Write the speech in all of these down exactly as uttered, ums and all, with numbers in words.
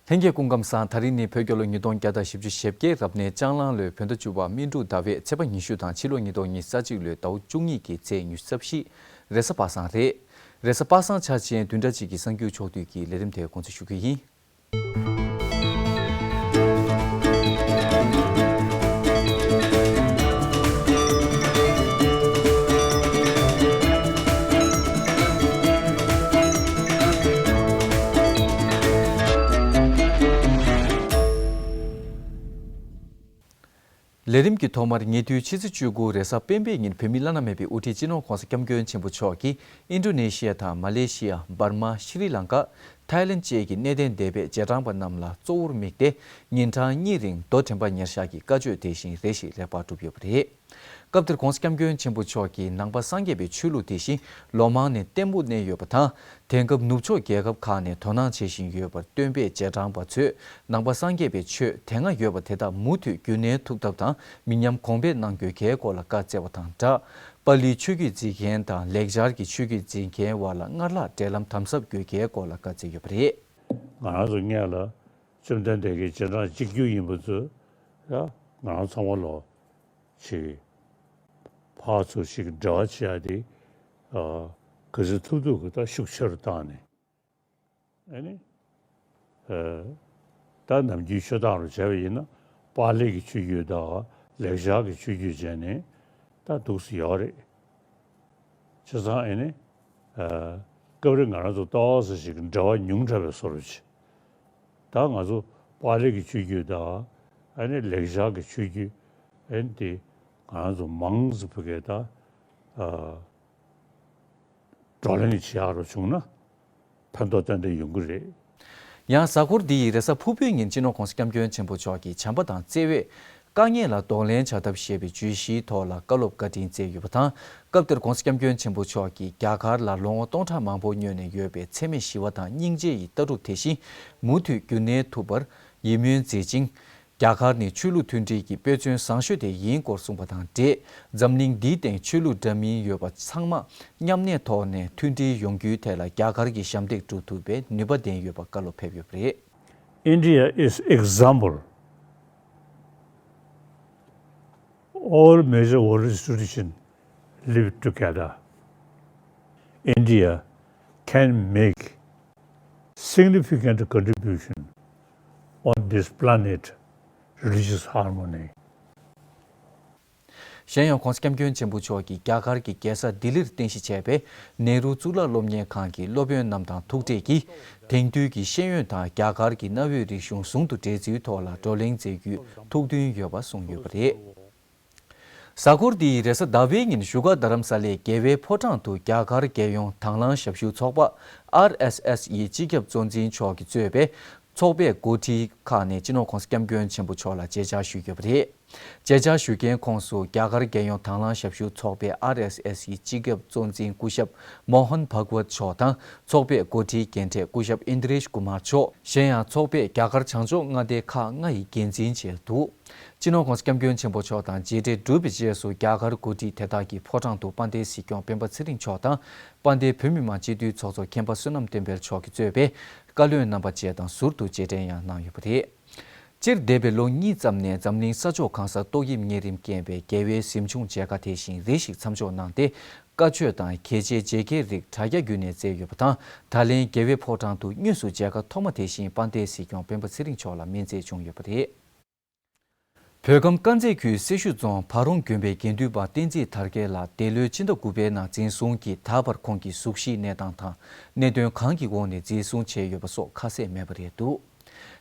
ལྷན་རྒྱས་སྐུ་ཁམས་བཟང་། ད་རིང་ནི་བོད་རྒྱལ་ལོ་ཉིས་སྟོང་བརྒྱ་དང་བཞི་བཅུ་ཞེ་བརྒྱད་རབ་གནས་ལྕང་གླང་ལོའི་བོད་ཟླ་བཅུ་པ་སྨིན་དྲུག་ཟླ་བའི་ཚེས་པ་ཉི་ཤུ་དང་ཕྱི་ལོ་ཉིས་སྟོང་ཉི་ཤུ་རྩ་གཅིག་ལོའི་ཟླ་བ་བཅུ་གཉིས་ཀྱི་ཚེས་ཉི་ཤུ་རྩ་བཞི། རེས་གཟའ་པ་སངས་རེད། རེས་གཟའ་པ་སངས་འཆར་ཅན་བདུན་ཕྲག་གཅིག་གི་གསར་འགྱུར་ཕྱོགས་བསྡུས་ཀྱི་ལས་རིམ་དེ་གོ་འཛུགས་ཞུ་གི་ཡིན། ལས་རིམ་གྱི་ཐོག་མར་ཉེ་དུས་ཕྱི་ཚེས་བཅུ་དགུ་རེས་གཟའ་སྤེན་པའི་ཉིན་བོད་མིའི་བླ་ན་མེད་པའི་དབུ་ཁྲིད་སྤྱི་ནོར་༸གོང་ས་༸སྐྱབས་མགོན་ཆེན་པོ་མཆོག་གིས་ཨིན་ཌོ་ནེ་ཤི་ཡ་དང་མ་ལེ་ཤི་ཡ། འབར་མ། ཤྲི་ལང་ཀ། ཐའི་ལེན་ཌི་བཅས་ཀྱི་གནས་བརྟན་སྡེ་པའི་རྗེས་འབྲང་པ་རྣམས་ལ་གཙོ་བོར་དམིགས་ཏེ་ཉིན་གྲངས་གཉིས་རིང་རྡོ་དྲན་པ་ཉེར་བཞག་གི་བཀའ་ཆོས་དེ་བཞིན་རེ་ཞིག་ལེགས་པར་གྲུབ་ཡོད་པ་རེད། སྐབས་དེར་༸གོང་ས་༸སྐྱབས་མགོན་ཆེན་པོ་མཆོག་གིས་ནང་པ་སངས་རྒྱས་པའི་ཆོས་ལུགས་དེ་བཞིན་ལོ་མང་ནས་བརྟན་པོ་གནས་ཡོད་པ་དང་། དེང་སྐབས་ནུབ་ཕྱོགས་རྒྱལ་ཁབ་ཁག་ནས་དོ་སྣང་བྱེད་བཞིན་ཡོད་པར་སྟོན་པས་རྗེས་འབྲང་པ་ཚོས་ནང་པ་སངས་རྒྱས་པའི་ཆོས་དེ་སྔ་ཡོད་པ་དེ་དག་མུ་མཐུད་རྒྱུན་གནས་ཐུབ་ཐབས་དང་མི་ཉམས་གོང་འཕེལ་གནང་དགོས་གལ་སྐོར་ལ་བཀའ་སྩལ་བ་དང་སྦྲགས། པཱ་ལིའི་ཆོས་བརྒྱུད་འཛིན་མཁན་དང་ལེགས་སྦྱར་གྱི་ཆོས་བརྒྱུད་འཛིན་མཁན་བར་ལ་སྔར་ལྷག་འབྲེལ་ལམ་དམ་ཟབ་དགོས་གལ་སྐོར་ལ་བཀའ་སྩལ་ཡོད་པ་རེད། ང་རང་ཚོ་སྔོན་ལ་བཅོམ་ལྡན་འདས་ཀྱི་རྗེས་འབྲང་གཅིག་གྱུར་ཡིན་པ་ཚོས་ཡ་ང་རང་ཚང་མ་ལོ་ཅིག་ཕར་ཚུར་ཅིག་འབྲེལ་བ་བྱེད་ཡ་དེ་ཨ་ག་ཚོད་ཐུབ་ཐུབ་ཀྱི་ད་ཤུགས་ཆེ་རུ་བཏང་ནས། ཨ་ནི། ཨ། ད་ནམ་རྒྱུན་ཆོས་བདག་རུ་བྱས་པ་ཡིན་ན་པཱ་ལི་གི་ཆོས་བརྒྱུད་དང་ལེགས་སྦྱར་གྱི་ཆོས་བརྒྱུད་བྱས་ནས་ད་འདུག་སེ་ཡོད་རེད། བྱས་ཙང་ཨ་ནི། ཨ། སྐབས་རེ་ང་རང་ཚོ་ཏོག་ཙམ་ཞིག་འབྲེལ་བ་ཉུང་དྲགས་པའི་བཟོ་འདྲ་བྱས། ད་ང་ཚོ་པཱ་ལི་གི་ཆོས་བརྒྱུད་དང་ཨ་ནི་ལེགས་སྦྱར་གྱི་ཆོས་བརྒྱུད་ཨ་ནི་དེ་ང་རང་ཚོ་མང་ཙམ་ཕ་གི་ད་ཨ། བགྲོ་གླེང་བྱེད་ཡག་རུ་བྱུང་ན་ཕན་ཐོགས་ཏན་ཏན་ཡོང་གི་རེད། ཡང་གཟའ་འཁོར་འདི་ཡི་རེས་གཟའ་ཕུར་བུའི་ཉིན་སྤྱི་ནོར་༸གོང་ས་༸སྐྱབས་མགོན་ཆེན་པོ་མཆོག་གིས་བྱམས་པ་དང་བརྩེ་བས་དཀའ་ངལ་ལ་གདོང་ལེན་བྱ་ཐབས་ཞེས་པའི་བརྗོད་གཞིའི་ཐོག་ལ་བཀའ་སློབ་བཀའ་དྲིན་སྩལ་ཡོད་པ་དང་། སྐབས་དེར་༸གོང་ས་༸སྐྱབས་མགོན་ཆེན་པོ་མཆོག་གིས་རྒྱ་གར་ལ་ལོ་ངོ་སྟོང་ཕྲག་མང་པོ་སྔོན་ནས་ཡོད་པའི་འཚེ་མེད་ཞི་བ་དང་སྙིང་རྗེ་ཡི་ལྟ་གྲུབ་དེ་བཞིན་མུ་མཐུད་རྒྱུན་གནས་ཐུབ་པར་ཡིད་སྨོན་མཛད་ཅིང་། རྒྱ་གར་ནི་ཆོས་ལུགས་མཐུན་སྒྲིལ་གྱི་དཔེ་མཚོན་བཟང་ཤོས་དེ་ཡིན་སྐོར་གསུངས་པ་དང་འབྲེལ། འཛམ་གླིང་འདིའི་སྟེང་ཆོས་ལུགས་འདྲ་མིན་ཡོད་པ་ཚང་མ་མཉམ་གནས་ཐོག་ནས་མཐུན་སྒྲིལ་ཡོང་རྒྱུའི་ཐད་ལ་རྒྱ་གར་གྱིས་ཞབས་འདེགས་སྒྲུབ་ཐུབ་པའི་ནུས་པ་ལྡན་ཡོད་པ་བཀའ་སློབ་ཕེབས་ཡོད་པ་རེད། India is example. All major world institutions live together. India can make significant contribution on this planet religious harmony. གཞན་ཡང་༸གོང་ས་༸སྐྱབས་མགོན་ཆེན་པོ་མཆོག་གིས་རྒྱ་གར་གྱི་རྒྱལ་ས་ལྡི་ལིར་རྟེན་གཞི་བྱས་པའི་ནེ་རུ་གཙུག་ལག་སློབ་གཉེར་ཁང་གི་སློབ་དཔོན་རྣམས་དང་ཐུག་འཕྲད་ཀྱིས། དེང་དུས་ཀྱི་ཤེས་ཡོན་དང་རྒྱ་གར་གྱི་གནའ་བོའི་རིག་གཞུང་ཟུང་དུ་འབྲེལ་ཚུལ་ཐོག་ལ་བགྲོ་གླེང་མཛད་རྒྱུའི་ཐུགས་འདུན་ཡོད་པ་གསུངས་ཡོད་པ་རེད། གཟའ་འཁོར་འདིའི་རེས་གཟའ་ཟླ་བའི་ཉིན་བཞུགས་སྒར་རྡ་རམ་ས་ལའི་རྒྱལ་བའི་ཕོ་བྲང་དུ་རྒྱ་གར་རྒྱལ་ཡོངས་དང་བླངས་ཞབས་ཞུ་ཚོགས་པ་ཨར་ཨེས་ཨེས་ཡི་སྤྱི་ཁྱབ་གཙོ་འཛིན་མཆོག་གིས་གཙོས་པའི་ཚོགས་པའི་འགོ་ཁྲིད་ཁག་ནས་སྤྱི་ནོར་༸གོང་ས་༸སྐྱབས་མགོན་ཆེན་པོ་མཆོག་ལ་མཇལ་བཅར་ཞུས་ཡོད་པ་རེད། མཇལ་བཅར་ཞུ་མཁན་ཁོངས་སུ་རྒྱ་གར་རྒྱལ་ཡོངས་དང་བླངས་ཞབས་ཞུ་ཚོགས་པའི་ཨར་ཨེས་ཨེས་ཡི་སྤྱི་ཁྱབ་གཙོ་འཛིན་སྐུ་ཞབས་མོ་ཧན་བྷག་ཝད་མཆོག་དང་། ཚོགས་པའི་འགོ་ཁྲིད་རྒན་གྲས་སྐུ་ཞབས་ཨིན་དྲེཤ་ཀུ་མར་མཆོག་གཞན་ཡང་ཚོགས་པས་རྒྱ་གར་བྱང་ཕྱོགས་མངའ་སྡེ་ཁག་ལྔ་ཡི་འགན་འཛིན་བཅས་འདུག་སྤྱི་ནོར་༸གོང་ས་༸སྐྱབས་མགོན་ཆེན་པོ་མཆོག་དང་མཇལ་འཕྲད་གྲུབ་པའི་རྗེས་སུ་རྒྱ་གར་འགོ་ཁྲིད་དེ་དག་གིས་ཕོ་བྲང་དུ་དཔལ་ལྡན་སྲིད་སྐྱོང་སྤེན་པ་ཚེ་རིང་མཆོག་དང་། དཔལ་ལྡན་བོད་མི་མང་སྤྱི་འཐུས་ཚོགས་གཙོ་མཁན་པ་བསོད་ནམས་བསྟན་འཕེལ་མཆོག་གིས་གཙོས་པའི་བཀའ་བློན་རྣམ་པ་བཅས་དང་ཟུར་དུ་རྗེས་དྲན་ཡང་གནང་ཡོད་པ་རེད། སྤྱིར་འདས་པའི་ལོ་གཉིས་ཙམ་ནས་འཛམ་གླིང་ས་ཕྱོགས་གང་སར་ཏོག་དབྱིབས་གཉན་རིམས་རྐྱེན་པས་རྒྱལ་བའི་གཟིམ་ཆུང་མཇལ་ཁ་དེ་བཞིན་རེ་ཞིག་མཚམས་འཇོག་གནང་སྟེ། བཀའ་ཆོས་དང་གལ་ཆེའི་མཇལ་ཁའི་རིགས་དྲ་རྒྱ་བརྒྱུད་ནས་སྩལ་ཡོད་པ་དང་། ད་ལན་རྒྱལ་བའི་ཕོ་བྲང་དུ་དངོས་སུ་མཇལ་ཁ་ཐོབ་མ་དེ་བཞིན་དཔལ་ལྡན་སྲིད་སྐྱོང་སྤེན་པ་ཚེ་རིང་མཆོག་ལ་སྨན་རྩིས་བྱུང་ཡོད་པ་རེད། བོད་ཁམས་དཀར་མཛེས་ཁུལ་སེར་ཤུལ་རྫོང་བ་རོང་དགོན་པའི་དགེ་འདུན་པ་བསྟན་འཛིན་དར་རྒྱས་ལགས་འདས་ལོའི་ཕྱི་ཟླ་དགུ་པའི་ནང་འཛིན་བཟུང་གིས་ད་བར་ཁོང་གི་གཟུགས་གཞིའི་གནས་སྟངས་དང་། གནད་དོན་གང་གི་འོག་ནས་འཛིན་བཟུང་བྱས་ཡོད་པ་སོགས་ཁ་གསལ་མེད་པ་རེད་འདུག་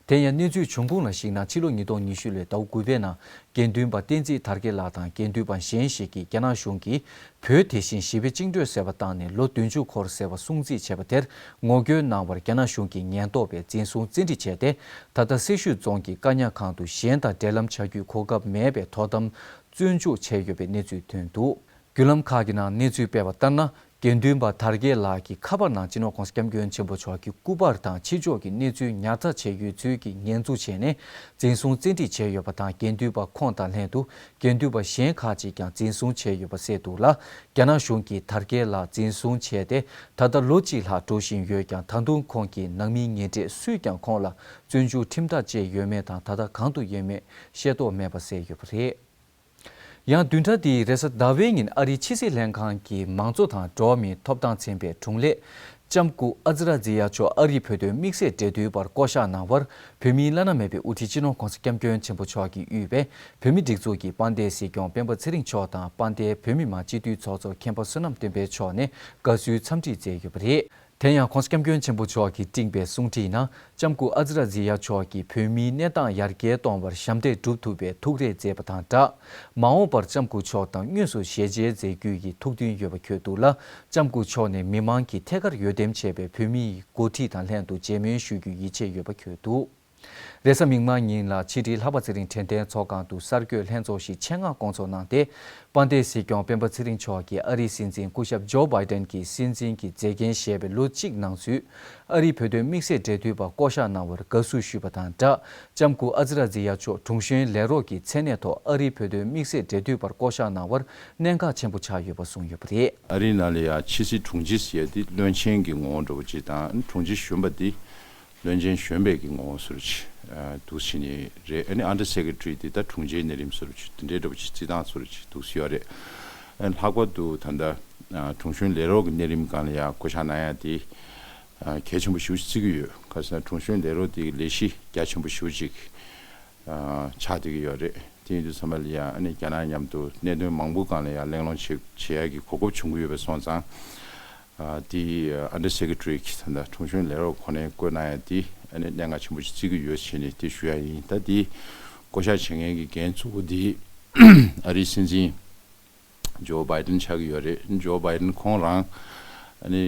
དེ་ཡང་གནས་ཚུལ་བྱུང་ཁུངས་ལ་གཞིགས་ན། ཕྱི་ལོ་ཉིས་སྟོང་ཉི་ཤུ་ལོའི་ཟླ་བ་དགུ་པའི་ནང་དགེ་འདུན་པ་བསྟན་འཛིན་དར་རྒྱས་ལགས་དང་དགེ་འདུན་པ་གཞན་ཞིག་གིས་རྒྱ་ནག་གཞུང་གིས། བོད་དེ་བཞིན་ཞི་བའི་བཅིངས་འགྲོལ་ཟེར་བ་བཏང་ནས་ལོ་བདུན་ཅུ་འཁོར་ཟེར་བ་སྲུང་བརྩི་བྱས་པ་དེར་ངོ་རྒོལ་གནང་བར་རྒྱ་ནག་གཞུང་གིས་ཉེན་རྟོག་པས་འཛིན་བཟུང་བཙན་ཁྲིད་བྱས་ཏེ། ད་ལྟ་སེར་ཤུལ་རྫོང་གི་བཀའ་ཉར་ཁང་དུ་གཞན་དང་འབྲེལ་ལམ་བྱ་རྒྱུའི་གོ་སྐབས་མེད་པའི་དོ་དམ་བཙོན་འཇུག་བྱས་ཡོད་པའི་གནས་ཚུལ་ཐོན་འདུག་བརྒྱུད་ལམ་ཁག་གི་ནང་གནས་ཚུལ་སྤེལ་བ་ལྟར་ན། དགེ་འདུན་པ་དར་རྒྱས་ལགས་ཀྱི་ཁ་པར་ནང་སྤྱི་ནོར་༸གོང་ས་༸སྐྱབས་མགོན་ཆེན་པོ་མཆོག་གི་སྐུ་པར་དང་ཕྱི་ཕྱོགས་ཀྱི་གནས་ཚུལ་ཉར་ཚགས་བྱས་ཡོད་ཚུལ་གྱི་ཉེས་འཛུགས་བྱས་ནས་འཛིན་བཟུང་བཙན་ཁྲིད་བྱས་ཡོད་པ་དང་། དགེ་འདུན་པ་ཁོང་དང་ལྷན་དུ་དགེ་འདུན་པ་གཞན་ཁག་ཅིག་ཀྱང་འཛིན་བཟུང་བྱས་ཡོད་པ་གསལ་འདུག་ལ། རྒྱ་ནག་གཞུང་གིས་དར་རྒྱས་ལགས་འཛིན་བཟུང་བྱས་ཏེ་ད་ལྟ་ལོ་གཅིག་ལྷག་འགྲོ་བཞིན་ཡོད་ཀྱང་། ད་དུང་ཁོང་གི་ནང་མིའི་ངན་འབྲས་སུས་ཀྱང་ཁོང་ལ་བཙོན་འཇུག་ཁྲིམས་ཐག་བཅད་ཡོད་མེད་དང་། ད་ལྟ་གང་དུ་ཡོད་མེད་ཤེས་རྟོགས་མེད་པ་གསལ་ཡོད་པ་རེད། ཡང་བདུན་ཕྲག་འདིའི་རེས་གཟའ་ཟླ་བའི་ཉིན་ཨ་རིའི་ཕྱི་སྲིད་ལྷན་ཁང་གི་མང་གཙོ་དང་འགྲོ་བ་མིའི་ཐོབ་ཐང་ཚན་པའི་དྲུང་ལས་ལྕམ་སྐུ་ཨ་ཛི་ར་ཛི་ཡ་མཆོག་ཨ་རིའི་བོད་དོན་དམིགས་བསལ་འབྲེལ་མཐུད་པར་བསྐོ་གཞག་གནང་བར། བོད་མིའི་བླ་ན་མེད་པའི་དབུ་ཁྲིད་སྤྱི་ནོར་༸གོང་ས་༸སྐྱབས་མགོན་ཆེན་པོ་མཆོག་གིས་དབུས་པའི་བོད་མིའི་སྒྲིག་འཛུགས་ཀྱི་དཔལ་ལྡན་སྲིད་སྐྱོང་སྤེན་པ་ཚེ་རིང་མཆོག་དང་། དཔལ་ལྡན་བོད་མི་མང་སྤྱི་འཐུས་ཚོགས་གཙོ་མཁན་པོ་བསོད་ནམས་བསྟན་འཕེལ་མཆོག་ནས་དགའ་བསུའི་འཚམས་འདྲི་མཛད་ཡོད་པ་རེད། དེ་ཡང་༸གོང་ས་༸སྐྱབས་མགོན་ཆེན་པོ་མཆོག་གིས་སྤྲིངས་པའི་གསུང་འཕྲིན་ནང་ལྕམ་སྐུ་ཨ་ཛི་ར་ཛི་ཡ་མཆོག་གིས་བོད་མིའི་གནས་སྟངས་ཡར་རྒྱས་གཏོང་བར་ཞབས་འདེགས་སྒྲུབ་ཐུབ་པའི་ཐུགས་རེ་མཛད་པ་དང་སྦྲགས། མ་འོངས་པར་ལྕམ་སྐུ་མཆོག་དང་དངོས་སུ་ཞལ་མཇལ་མཛད་རྒྱུ་ཡི་ཐུགས་འདུན་ཡོད་པ་འཁོད་འདུག་ལ། ལྕམ་སྐུ་མཆོག་ནས་མི་མང་གིས་ཐད་ཀར་འོས་འདེམས་བྱས་པའི་བོད་མིའི་འགོ་ཁྲིད་དང་ལྷན་དུ་མཇལ་མོལ་ཞུ་རྒྱུའི་ཡིད་ཆེས་ཡོད་པ་འཁོད་འདུག་རེས་གཟའ་མིག་དམར་ཉིན་ལ་ཕྱི་དྲིལ་ལྷག་པ་ཚེ་རིང་དྲན་རྟེན་ཚོགས་ཁང་དུ་གསར་འགོད་ལྷན་ཚོགས་ཤིག་ཆེད་མངགས་བསྐོང་ཚོགས་གནང་སྟེ། དཔལ་ལྡན་སྲིད་སྐྱོང་སྤེན་པ་ཚེ་རིང་མཆོག་གིས་ཨ་རིའི་སྲིད་འཛིན་སྐུ་ཞབས་ཇོ་བྷའི་ཏན་གྱི་སྲིད་འཛིན་གྱི་མཛད་འགན་བཞེས་པའི་ལོ་གཅིག་ནང་ཚུད། ཨ་རིའི་བོད་དོན་དམིགས་བསལ་འབྲེལ་མཐུད་པ་བསྐོ་གཞག་གནང་བར་དགའ་བསུ་ཞུས་པ་དང་སྦྲགས། ལྕམ་སྐུ་ཨ་ཛི་ར་ཛི་ཡ་མཆོག་དྲུང་གཞོན་ལས་རོགས་ཀྱི་མཚན་གནས་ཐོག་ཨ་རིའི་བོད་དོན་དམིགས་བསལ་འབྲེལ་མཐུད་པར་བསྐོ་གཞག་གནང་བར་གནད་འགག་ཆེན་པོ་ཆགས་ཡོད་པ་གསུངས་ཡོད་པ་རེད། ཨ་རིའི་ནང་ལ་ཡ་ཕྱི་སྲིད་དྲུང་ཆེ་ཟེར་ཡ་དེ་བློན་ཆེན་གྱི་ངོ་བོ་འདྲ་བོ་ཅིག་དང་། དྲུང་ཆེ་གཞོན་པ་དེ་བློན་ཆེན་གཞོན་པའི་གི་ངོ་བོ་བཟོ་འདྲ་ཅིག་འདུག་བྱས་ནས་རེད། ཨ་ནི་ཨན་ཌར་སེ་ཀེ་ཊ་རི་དེ་ད་དྲུང་ཆེའི་གནས་རིམ་བཟོ་འདྲ་ཅིག་དེ་འདྲའི་འདྲ་བོ་ཅིག་བརྩི་སྟངས་བཟོ་འདྲ་ཅིག་འདུག་ཟེར་ཡོད་རེད། ཨ་ནི་ལྷག་པར་དུ་ད་ལྟ་དྲུང་གཞོན་ལས་རོགས་ཀྱི་གནས་རིམ་སྒང་ལ་ཡ་བསྐོ་གཞག་གནང་ཡ་དེ་གལ་ཆེན་པོ་ཞེ་པོ་ཅིག་བརྩི་གི་ཡོད། ག་ཟེར་ན་དྲུང་གཞོན་ལས་རོགས་དེ་གི་ལས་གཞི་རྒྱ་ཆེན་པོ་ཞེ་པོ་ཅིག་ཆགས་བསྡད་ཀྱི་ཡོད་རེད། དེ་ཡིན་དུས་ཚང་མ་ལ་ཡང་ཨ་ནི་རྒྱ་ནག་མཉམ་དུ་གནད་དོན་མང་པོ་སྒང་ལ་ཡང་གླེང་སློང་བྱེད་བྱེད་ཡ་གི་གོ་སྐབས་བྱུང་གི་ཡོད་པ་སོང་ཙང་། ཨ་དེ་ཨན་ཌར་སེ་ཀེ་ཊ་རི་གི་ད་ལྟ་དྲུང་གཞོན་ལས་རོགས་ཁོ་ནའི་བསྐོས་གནང་ཡ་དེ་ཨ་ནི་གནད་འགག་ཆེན་པོ་ཞིག་བརྩི་གི་ཡོད་བྱས་ནས་དེ་ཞུ་ཡ་ཡིན། ད་དེ་བསྐོ་གཞག་བྱེད་མཁན་གྱི་འགན་གཙོ་བོ་དེ་ཨ་རིའི་སྲིད་འཛིན་ཇོ་བྷའི་ཏན་ཆགས་ཀྱི་ཡོད་རེད། ཇོ་བྷའི་ཏན་ཁོང་རང་ཨ་ནི་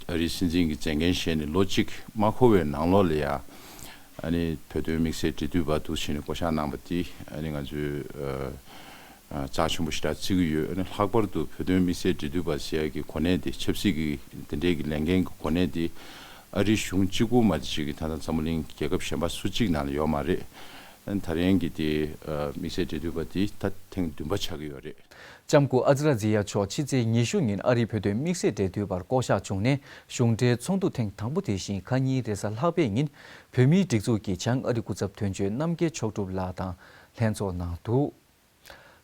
ཨ་རིའི་སྲིད་འཛིན་གྱི་མཛད་འགན་བཞེས་ནས་ལོ་གཅིག་མ་འཁོར་བའི་ནང་ལོགས་ལ་ཡ་ཨ་ནི་བོད་དོན་དམིགས་བསལ་འབྲེལ་མཐུད་པ་འདུག་བྱས་ནས་བསྐོ་གཞག་གནང་པ་དེ་ཨ་ནི་ང་ཚོས་ཨ་ཨ་རྩ་ཆེན་པོ་ཞེ་དྲག་བརྩི་གི་ཡོད། ཨ་ནི་ལྷག་པར་དུ་བོད་དོན་དམིགས་བསལ་འབྲེལ་མཐུད་པ་ཟེར་ཡ་གི་གོ་གནས་དེ་ཆབ་སྲིད་ཀྱི་དེ་འདྲའི་གི་ལས་འགན་གྱི་གོ་གནས་དེ་ཨ་རིའི་གཞུང་གཅིག་པུ་མ་གཏོགས་ཅིག་གི་ད་ལྟ་འཛམ་བུ་གླིང་རྒྱལ་ཁབ་གཞན་པ་སུ་གཅིག་ནང་ལ་ཡོད་མ་རེད། ཨ་ནི་ད་རེས་ཀྱི་དེ་ཨ་དམིགས་བསལ་འབྲེལ་མཐུད་པ་དེ་ད་ཐེངས་བདུན་པ་ཆགས་ཀྱི་ཡོད་རེད། ལྕམ་སྐུ་ཨ་ཛི་ར་ཛི་ཡ་མཆོག་ཕྱི་ཚེས་ཉི་ཤུ་ཉིན་ཨ་རིའི་བོད་དོན་དམིགས་བསལ་འབྲེལ་མཐུད་པར་བསྐོ་གཞག་བྱུང་ནས། གཞུང་འབྲེལ་ཚོགས་འདུ་ཐེངས་དང་པོ་དེ་བཞིན་ཁ་ཉིན་རེས་གཟའ་ལྷག་པའི་ཉིན་བོད་མིའི་སྒྲིག་འཛུགས་ཀྱི་བྱང་ཨ་རི་སྐུ་ཚབ་དོན་གཅོད་རྣམ་རྒྱལ་མཆོག་གྲུབ་ལགས་དང་ལྷན་ཚོགས་གནང་འདུག་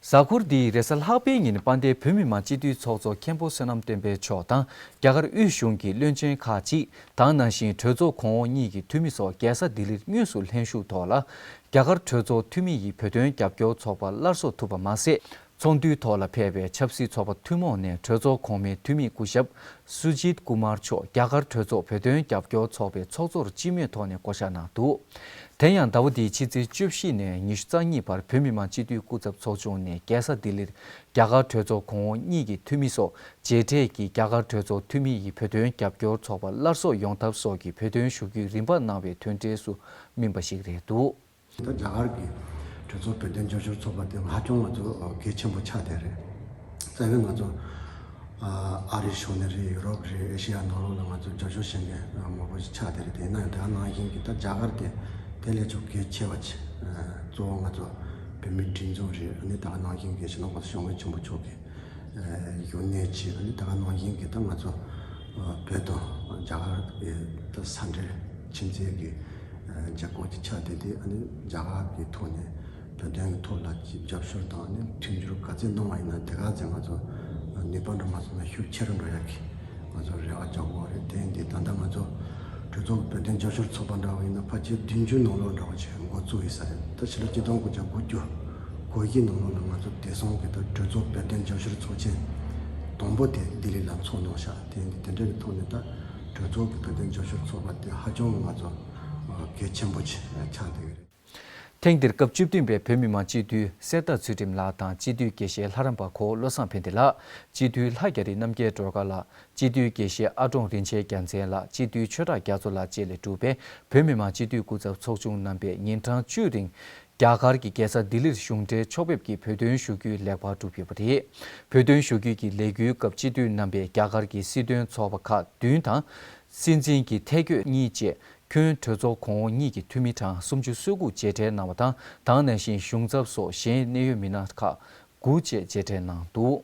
གཟའ་འཁོར་འདིའི་རེས་གཟའ་ལྷག་པའི་ཉིན་དཔལ་ལྡན་བོད་མི་མང་སྤྱི་འཐུས་ཚོགས་གཙོ་མཁན་པོ་བསོད་ནམས་བསྟན་འཕེལ་མཆོག་དང་རྒྱ་གར་དབུས་གཞུང་གི་བློན་ཆེན་ཁག་ཅིག་དང་། ནང་བཞིན་གྲོས་ཚོགས་གོང་འོག་གཉིས་ཀྱི་འཐུས་མི་སོགས་རྒྱལ་ས་ལྡི་ལིར་དངོས་སུ་ལྷན་ཞུགས་ཐོག་ལ། རྒྱ་གར་གྲོས་ཚོགས་འཐུས་མི་ཡི་བོད་དོན་རྒྱབ་སྐྱོར་ཚོགས་པ་སླར་གསོ་ཐུབ་པ་མ་ཟད། ཚོགས་འདུའི་ཐོག་ལ་ཕེབས་པའི་ཆབ་སྲིད་ཚོགས་པ་ཐུན་མོང་ནས་གྲོས་ཚོགས་གོང་མའི་འཐུས་མི་སྐུ་ཞབས་སུ་ཇིད་ཀུ་མར་མཆོག་རྒྱ་གར་གྲོས་ཚོགས་བོད་དོན་རྒྱབ་སྐྱོར་ཚོགས་པའི་ཚོགས་གཙོར་སྤྱི་མོས་ཐོག་ནས་བསྐོ་གཞག་གནང་འདུག་དེ་ཡང་ཟླ་བ་འདིའི་ཕྱི་ཚེས་བཅུ་བཞི་ནས་ཉི་ཤུ་རྩ་གཉིས་བར་བོད་མི་མང་སྤྱི་འཐུས་སྐུ་ཚབ་ཚོགས་ཆུང་ནས་རྒྱལ་ས་ལྡི་ལིར་རྒྱ་གར་གྲོས་ཚོགས་གོང་འོག་གཉིས་ཀྱི་འཐུས་མི་སོགས་མཇལ་འཕྲད་ཀྱིས་རྒྱ་གར་གྲོས་ཚོགས་འཐུས་མི་ཡི་བོད་དོན་རྒྱབ་སྐྱོར་ཚོགས་པ་སླར་གསོ་ཡོང་ཐབས་སོགས་ཀྱི་བོད་དོན་ཞུ་རྒྱུའི་རིམ་པ་གནང་བའི་དོན་འབྲེལ་སུ་སྨིན་པ་ཞིག་རེད་འདུག་ད་རྒྱ་གར་གྱི་གྲོས་ཚོགས་བོད་དོན་རྒྱབ་སྐྱོར་ཚོགས་པ་དེ་ཧ་ཅང་ང་ཚོ་གལ་ཆེན་པོ་ཆགས་བསྡད་རེད། རྩ་བའི་ང་ཚོ་ཨ་རིའི་ཕྱོགས་ནས་རེད། ཡུ་རོབ་རེད། ཨེ་ཤེ་ཡ་ནང་ལོགས་ལ་ང་ཚོ་རྒྱབ་སྐྱོར་བྱེད་མཁན་མང་པོ་ཞིག་ཆགས་བསྡད་རེད། དེ་ཡིན་ན་ཡང་དེ་ག་ནང་བཞིན་གྱི་ད་རྒྱ་གར་དེ་དེ་ལས་ཀྱང་གལ་ཆེ་བ་ཆེ། གཙོ་བོ་ང་ཚོ་བོད་མིའི་སྒྲིག་འཛུགས་རེད། ཨ་ནི་དེ་ག་ནང་བཞིན་གྱི་སྤྱི་ནོར་གོང་ས་སྐྱབས་མགོན་ཆེན་པོ་མཆོག་གི་ཡོང་གནས་ཆེ། ཨ་ནི་དེ་ག་ནང་བཞིན་གྱི་ད་ང་ཚོ་བོད་དང་རྒྱ་གར་གྱི་ད་ས་འབྲེལ་ཁྱིམ་མཚེས་ཀྱི་རྒྱལ་ཁབ་ཅིག་ཆགས་བསྡད་དེ། ཨ་ནི་རྒྱ་གར་གྱི་ཐོག་ནས་བོད་དོན་གྱི་ཐོག་ལ་ཅིག་རྒྱབ་སྐྱོར་དང་། ཨ་ནི་མཐུན་འགྱུར་ག་ཚད་གནང་བ་ཡིན་ན་དེ་ག་ཚད་ང་ཚོ་ནུས་པ་འདྲ་མ་སོང་ན་ཤུགས་ཆེ་རུ་འགྲོ་ཡག་གི་ང་ཚོ་རེ་བ་རྒྱག་དགོས་རེད། དེ་ཡིན་དུས་ད་ལྟ་ང་ཚོ་གྲོས་ཚོགས་བོད་དོན་རྒྱབ་སྐྱོར་ཚོགས་པ་འདྲ་བ་ཡིན་ན་ཕལ་ཆེར་བདུན་ཅུ་ནང་ལོགས་འདྲ་བ་ཞིག་འགོ་བཙུགས་ཡོད་ས་རེད། ད་ཕྱི་ལོ་ཆིག་སྟོང་དགུ་བརྒྱ་དགུ་བཅུ་གོ་བཞི་ནང་ལོགས་ལ་ང་ཚོ་དེང་སང་གི་ད་གྲོས་ཚོགས་བོད་དོན་རྒྱབ་སྐྱོར་ཚོགས་ཆེན་དང་པོ་དེ་ལྡི་ལི་ལ་ཚོགས་གནང་ཤག་དེ་ཡིན་དུས་དེ་འདྲ་གི་ཐོག་ནས་ད་གྲོས་ཚོགས་ཀྱི་བོད་དོན་རྒྱབ་སྐྱོར་ཚོགས་པ་དེ་ཧ་ཅང་ང་ཚོ་གལ་ཆེན་པོ་ཆགས་བསྡད་ཡོད་རེད། ཐེངས་འདིར་སྐབས་བཅུ་བདུན་པའི་བོད་མི་མང་སྤྱི་འཐུས་གསེར་རྟ་ཚུལ་ཁྲིམས་ལགས་དང་། སྤྱི་འཐུས་དགེ་བཤེས་ལྷ་རམས་པ་ཁོ་བློ་བཟང་ཕན་བདེ་ལགས། སྤྱི་འཐུས་ལྷ་རྒྱ་རི་རྣམ་རྒྱལ་སྒྲོལ་དཀར་ལགས། སྤྱི་འཐུས་དགེ་བཤེས་ཨ་ཀྲོང་རིན་ཆེན་རྒྱལ་མཚན་ལགས། སྤྱི་འཐུས་ཆོས་གྲགས་རྒྱ་མཚོ་ལགས་བཅས་ལས་གྲུབ་པའི་བོད་མི་མང་སྤྱི་འཐུས་སྐུ་ཚབ་ཚོགས་ཆུང་རྣམ་པས་ཉིན་གྲངས་བཅུའི་རིང་ རྒྱ་གར་གྱི་རྒྱལ་ས་ལྡི་ལིར་གཞུང་འབྲེལ་ཕྱོགས་ཕེབས་ཀྱིས་བོད་དོན་ཞུ་སྐུལ་ལེགས་པར་གྲུབ་ཡོད་པ་རེད། བོད་དོན་ཞུ་སྐུལ་གྱི་ལས་འགུལ་སྐབས་སྤྱི་འཐུས་རྣམ་པས་རྒྱ་གར་གྱི་སྲིད་དོན་ཚོགས་པ་ཁག་བདུན་དང་། སྲིད་འཛིན་གྱི་ཐད་བསྐོས་གཉིས་བཅས་ཁྱོན་གྲོས་ཚོགས་གོང་འོག་གཉིས་ཀྱི་འཐུས་མི་གྲངས་སུམ་ཅུ་སོ་དགུ་མཇལ་འཕྲད་གནང་བ་དང་། དེ་ནང་བཞིན་གཞུང་ཚབ་སོགས་གཞན་གནད་ཡོད་མི་སྣ་ཁག་དགུ་བཅས་མཇལ་འཕྲད་གནང་འདུག་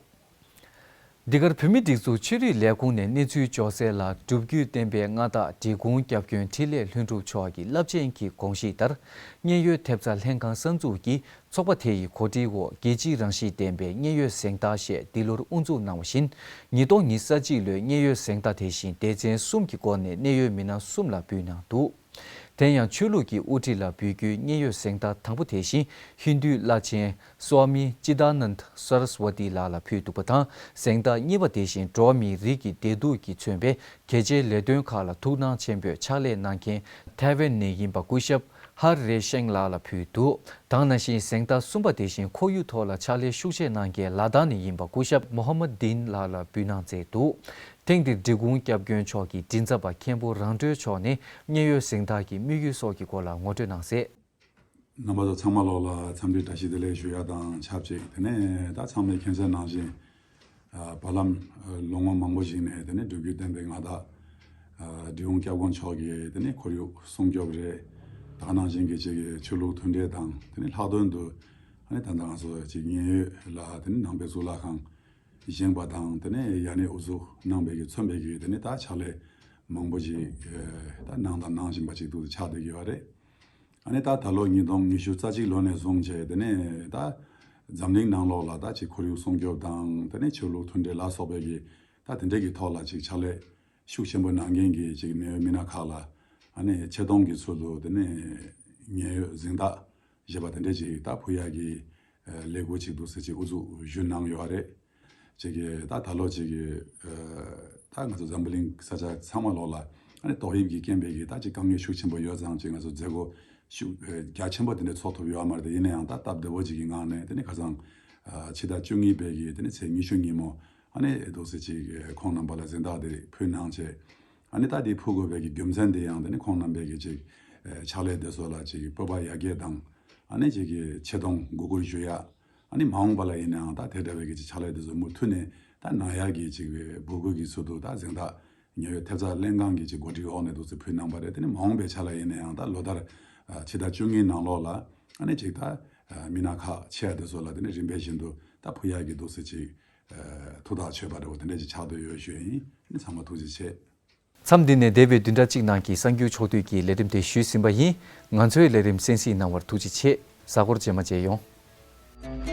འདི་གར་བོད་མིའི་སྒྲིག་འཛུགས་ཆོས་རིག་ལས་ཁུངས་ནས་གནས་ཚུལ་འབྱོར་གསལ་ལ། སྒྲུབ་བརྒྱུད་བསྟན་པའི་མངའ་བདག་འབྲི་གུང་སྐྱབས་མགོན་འཕྲིན་ལས་ལྷུན་གྲུབ་མཆོག་གི་རླབས་ཆེན་གྱི་དགོངས་གཞི་ལྟར། མཉན་ཡོད་ཐེབས་རྩ་ལྷན་ཁང་གསར་འཛུགས་ཀྱིས་ཚོགས་པ་དེ་ཡི་གོ་སྒྲིག་འོག་རྒྱལ་སྤྱིའི་རང་བཞིན་ལྡན་པའི་མཉན་ཡོད་གཟེངས་རྟགས་ཞེས་འདི་ལོར་དབུ་འཛུགས་གནང་བ་བཞིན། ཉིས་སྟོང་ཉི་ཤུ་རྩ་གཅིག་ལོའི་མཉན་ཡོད་གཟེངས་རྟགས་དེ་བཞིན་སྡེ་ཚན་གསུམ་གྱི་སྐོར་ནས་གནད་ཡོད་མི་སྣ་གསུམ་ལ་འབུལ་གནང་འདུག་དེ་ཡང་ཆོས་ལུགས་ཀྱི་དབུ་ཁྲིད་ལ་འབུལ་རྒྱུའི་མཉན་ཡོད་གཟེངས་རྟགས་དང་པོ་དེ་བཞིན་ཧིན་རྡུའི་བླ་ཆེན་སྭ་མི་ཅི་ཏཱ་ནནྡ་སར་སྭ་ཏི་ལགས་ལ་ཕུལ་འདུག་པ་དང་། གཟེངས་རྟགས་གཉིས་པ་དེ་བཞིན་འགྲོ་བ་མིའི་རིགས་ཀྱི་བདེ་སྡུག་གིས་མཚོན་པའི་གལ་ཆེའི་ལས་དོན་ཁག་ལ་ཐུགས་སྣང་ཆེན་པོས་ཕྱག་ལས་གནང་མཁན་ཐའེ་ཝན་ནས་ཡིན་པ་སྐུ་ཞབས་ཧར་རེ་ཤེང་ལགས་ལ་ཕུལ་འདུག་དེ་ནང་བཞིན་གཟེངས་རྟགས་གསུམ་པ་དེ་བཞིན་ཁོར་ཡུག་ཐོག་ལ་ཕྱག་ལས་ཤུགས་ཆེ་གནང་མཁན་ལ་དྭགས་ནས་ཡིན་པ་སྐུ་ཞབས་མོ་ཧམ་མད་དིན་ལགས་ལ་འབུལ་གནང་མཛད་འདུག་ཐེངས་འདིར་འབྲི་གུང་སྐྱབས་མགོན་མཆོག་གི་མགྲིན་ཚབ་པ་མཁན་པོ་རང་གྲོལ་མཆོག་ནས་མཉན་ཡོད་གཟེངས་རྟགས་ཀྱི་དམིགས་ཡུལ་སོགས་ཀྱི་སྐོར་ལ་ངོ་སྤྲོད་གནང་གསལ། རྣམ་པ་ཚོ་ཚང་མ་ལོག་ལ་འཚམས་འདྲི་བཀྲ་ཤིས་བདེ་ལེགས་ཞུ་ཡ་དང་ཆབས་ཅིག་དེ་ནས་ད་ཚང་མས་མཁྱེན་གསལ་ནང་བཞིན། ཨ་བར་ལམ་ཨ་ལོ་ངོ་མང་པོ་ཞིག་ནས་དེ་ནས་སྒྲུབ་བརྒྱུད་བསྟན་པའི་མངའ་བདག་ཨ་འབྲི་གུང་སྐྱབས་མགོན་མཆོག་གིས་དེ་ནས་ཁོར་ཡུག་སྲུང་སྐྱོབ་རེད། ད་ག་ནང་བཞིན་གྱི་ཅིག་ཆོས་ལུགས་མཐུན་འབྲེལ་དང་དེ་ནས་ལྷག་དོན་དུ་ཨ་ནི་ད་ལྟ་ང་ཚོ་ཅིག་མཉན་ཡོད་ལ་དེ་ནས་ནང་པའི་གཙུག་ལག་ཁང་བཞེངས་པ་དང་དེ་ནས་ཡ་ནས་དབུ་འཛུགས་གནང་བའི་གི་མཚོན་པའི་གི་དེ་ནས་ད་ཕྱག་ལས་མང་པོ་ཞིག་ཨ་ད་གནང་དང་གནང་བཞིན་པ་ཅིག་ཏུ་ཆགས་བསྡད་ཀྱི་ཡོད་རེད། ཨ་ནི་ད་ད་ལོ་ཉིས་སྟོང་ཉི་ཤུ་རྩ་གཅིག་ལོ་ནས་བཟུང་བྱས་དེ་ནས་ད་འཛམ་གླིང་ནང་ལོགས་ལ་ད་ཅིག་ཁོར་ཡུག་སྲུང་སྐྱོབ་དང་དེ་ནས་ཆོས་ལུགས་མཐུན་འབྲེལ་ལ་སོགས་པའི་གི་ད་དེ་འདྲའི་གི་ཐོག་ལ་ཅིག་ཕྱག་ལས་ཤུགས་ཆེན་པོ་གནང་མཁན་གྱི་ཅིག་གནད་ཡོད་མི་སྣ་ཁག་ལ་ཨ་ནི་ཆེ་མཐོང་གི་ཚུལ་དུ་དེ་ནས་མཉན་ཡོད་གཟེངས་རྟགས་ཞེས་པ་དེ་འདྲའི་ཅིག་ད་ཕུལ་ཡག་གི་ལས་འགུལ་ཅིག་འདུག་ཟེར་ཅིག་དབུ་འཛུགས་ཞུས་གནང་ཡོད་རེད། ཅིག་གི་ད་ད་ལོ་ཅིག་གི་ད་ང་ཚོ་འཛམ་བུ་གླིང་ས་ཆ་ཚང་མ་ལོག་ལ་ཨ་ནི་ཏོག་དབྱིབས་ཀྱི་རྐྱེན་པས་གི་ད་ཅིག་དཀའ་ངལ་ཤུགས་ཆེན་པོ་ཡོད་ཙང་ཅིག་ང་ཚོ་མཛད་སྒོ་ཤུགས་རྒྱ་ཆེན་པོ་དེ་འདྲ་ཚོགས་ཐུབ་ཡོད་མ་རེད། དེ་ཡིན་ན་ཡང་ད་སྟབས་བདེ་བོ་ཅིག་གི་ངང་ནས་དེ་ནི་ཁ་སང་ཕྱི་ཟླ་བཅུ་གཉིས་པའི་གི་དེ་ནི་ཚེས་ཉི་ཤུ་ཉིན་མོ་ཨ་ནི་འདུག་སེ་ཅིག་ཁོང་རྣམ་པ་ལ་གཟེངས་རྟགས་དེ་ཕུལ་གནང་བྱས། ཨ་ནི་ད་དེ་ཕུལ་དགོས་པའི་གི་རྒྱུ་མཚན་དེ་ཡང་དེ་ནི་ཁོང་རྣམ་པའི་གི་ཅིག་ཕྱག་ལས་དེ་ཚོ་ལ་ཅིག་སྤོབས་པ་ཡར་རྒྱས་དང་ཨ་ནི་ཅིག་གི་ཆེ་མཐོང་མགོ་སྐོར་ཞུ་ཡ། ཨ་ནི་མ་འོངས་པ་ལ་ཡིན་ནའང་ད་དེ་འདྲ་བའི་གི་ཅིག་ཕྱག་ལས་དེ་ཚོ་མུ་མཐུད་ནས་ད་གནང་ཡག་གི་ཅིག་འབོད་སྐུལ་གྱི་ཚུལ་དུ་ད་གཟེངས་རྟགས་ཉེ་བའི་ཐེབས་རྩ་ལྷན་ཁང་གི་ཅིག་གོ་སྒྲིག་འོག་ནས་འདུག་སེ་ཕུལ་གནང་པ་རེད། དེ་ནི་མ་འོངས་པའི་ཆ་ལ་ཡིན་ནའང་ད་ལོ་ལྟར་ཕྱི་ཟླ་བཅུ་གཉིས་ནང་ལོགས་ལ་ཨ་ནི་ཅིག་ད་མི་སྣ་ཁག་ཆེ་བ་དེ་ཚོ་ལ་དེ་ནི་རིམ་པས་བཞིན་དུ་ད་ཕུལ་ཡག་གི་འདུག་སེ་ཅིག་ཐུགས་ཐག་ཆོད་པ་འདྲ་བོ་དེ་འདྲ་ཅིག་ཆགས་བསྡད་ཡོད་ཞུ་ཡ་ཡིན། ཨ་ནི་ཚང་མ་ཐུགས་རྗེ་ཆེ། མཚམས་འདི་ནས་འདས་པའི་བདུན་ཕྲག་གཅིག་ནང་གི་གསར་འགྱུར་ཕྱོགས་བསྡུས་ཀྱི་ལས་རིམ་དེ་ཞུས་ཟིན་པ་ཡིན། ང་ཚོའི་ལས་རིམ་གསན་གཟིགས་གནང་བར་ཐུགས་རྗེ་ཆེ། གཟའ་འཁོར་རྗེས་མ་མཇལ་ཡོང་།